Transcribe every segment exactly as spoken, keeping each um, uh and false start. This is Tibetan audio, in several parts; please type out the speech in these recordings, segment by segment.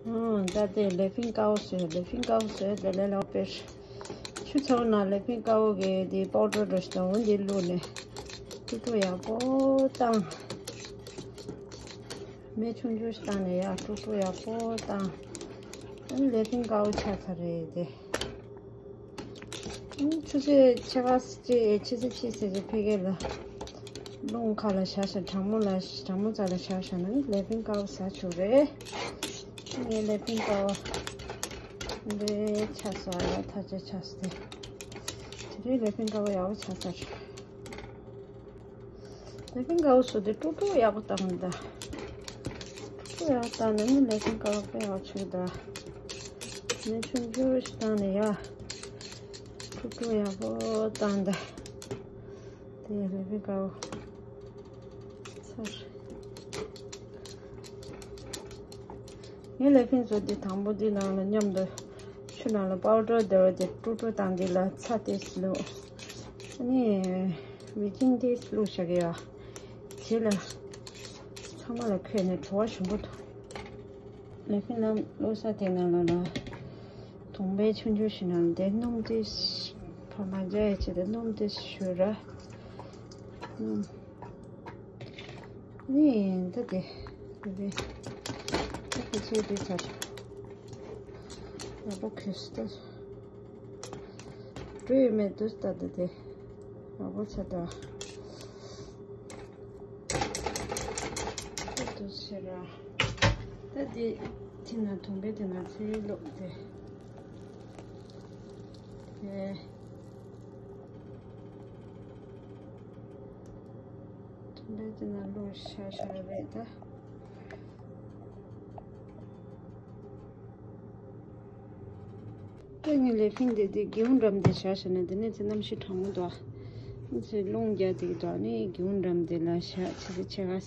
ཨང་། ད་དེ་ལེ་ཕིང་དཀར་པོ་བཟོས། ལེ་ཕིང་དཀར་པོ་བཟོས་དེ་ལས་ལོག་པེར་ཆུ་ཚོད་ནང་ལེ་ཕིང་དཀར་པོ་གི་དེ་པའུ་ཌར་འདྲ་ཞིག་དང་འོ་འདི་བླུགས་ནས་ཀྲུག་ཀྲུག་ཡག་པོ་བཏང་། མེ་ཆུང་ཆུང་ཞིག་བཏང་ནས་ཡར་ཀྲུག་ཀྲུག་ཡག་པོ་བཏང་། ཨ་ནི་ལེ་ཕིང་དཀར་པོ་ཆགས་ཚར་རེད་དེ། ཆུ་ཚོད་ཕྱེད་ཀ་ཅིག་ཆུ་ཚོད་ཕྱེད་ཙམ་ཅིག་ཕ་གི་ལ་རླུང་ཁ་ལ་བཞག་བཞག་གྲང་མོ་ལ་གྲང་མོ་རྩ་ལ་བཞག་བཞག་ན་ལེ་ཕིང་དཀར་པོ་ཟ་ཆོག་རེད། ངས་ལེ་ཕིང་དཀར་པོ་འདི་ཆགས་སོང་། ཡ་ཐག་ཆོད་ཆགས་སོང་དེ། དེ་རིང་ལེ་ཕིང་དཀར་པོ་ཡག་པོ་ཆགས་ཚར། ལེ་ཕིང་དཀར་པོ་བཟོས་དེ་ཀྲུག་ཀྲུག་ཡག་པོ་བཏང་ད། ཀྲུག་ཀྲུག་ཡག་པོ་བཏང་ནས་ནི་ལེ་ཕིང་དཀར་པོ་དཔེ་ཡག་པོ་ཆགས་ད། ནས་ཆུང་ཆུང་ཞིག་བཏང་ནས་ཡ། ཀྲུག་ཀྲུག་ཡག་པོ་བཏང་ད། དེ་ལེ་ཕིང་དཀར་པོ་ཚར། ངས་ལེ་ཕིང་བཟོས་དེ་དང་པོ་དེ་ནང་ལ་མཉམ་དུ་ཆུ་ནང་ལ་པའུ་ཌར་བསྡུར་བ་དེ་ཀྲུག་ཀྲུག་བཏང་དེ་ལ་ཚྭ་དེ་བླུགས། ཨ་ནི་མི་ཆིང་དེ་བླུགས་བཞག་གི་ཡ། དེ་ལ་ཚང་མ་ལ་ཁོས་ནས་བྲོ་བ་ཞིམ་པོ་འདུག་ལེ་ཕིང་ལ་བླུགས་ས་དེ་ནང་ལ་ལ་དུང་བའི་ཆུང་ཆུང་ཞིག་ནང་དེ་སྣུམ་དེ་ཕ་མ་འཇའ་ཡི་ཆེད་དུ་སྣུམ་དེ་བཞུར་ར། སྣུམ་ནི་ད་དེ་དེ་དེ་ད་དེ་ཚོས་དེ་ཚར། ཡག་པོ་གོས་སུ་ད་འགྲོ་ཡོད་མེད་དུ་ད་དེ་དེ་ཡག་པོ་ཚར་ད། ད་དུ་ཕྱིར་ར། ད་དེ་དེ་ན་དུང་བའི་དེ་ན་ཚེ་ལོག་དེ་དེ། དུང་བའི་དེ་ན་ལོ་ཤ་ཤ་རེད་ད། ད་ངས་ལེ་ཕིང་དེ་དེ་སྒེའུ་འགྲམ་དེ་བཞག་བཞག་ན་དེ་ནས་ཚེ་གནམ་གཤིས་གྲང་མོ་འདུག་ཨ་ནི་ཚེ་རླུང་རྒྱག་དེ་གི་འདུག་ཨ་ནི་སྒེའུ་འགྲམ་དེ་ལ་བཞག་ཆུ་ཚོད་ཕྱེད་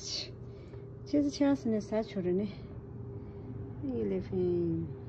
ཀ་ཕྱེད་ཀ་ཟིན་ནས་ཟ་ཆོག་རེད་ནི། ཨི་ལེ་ཕིང་།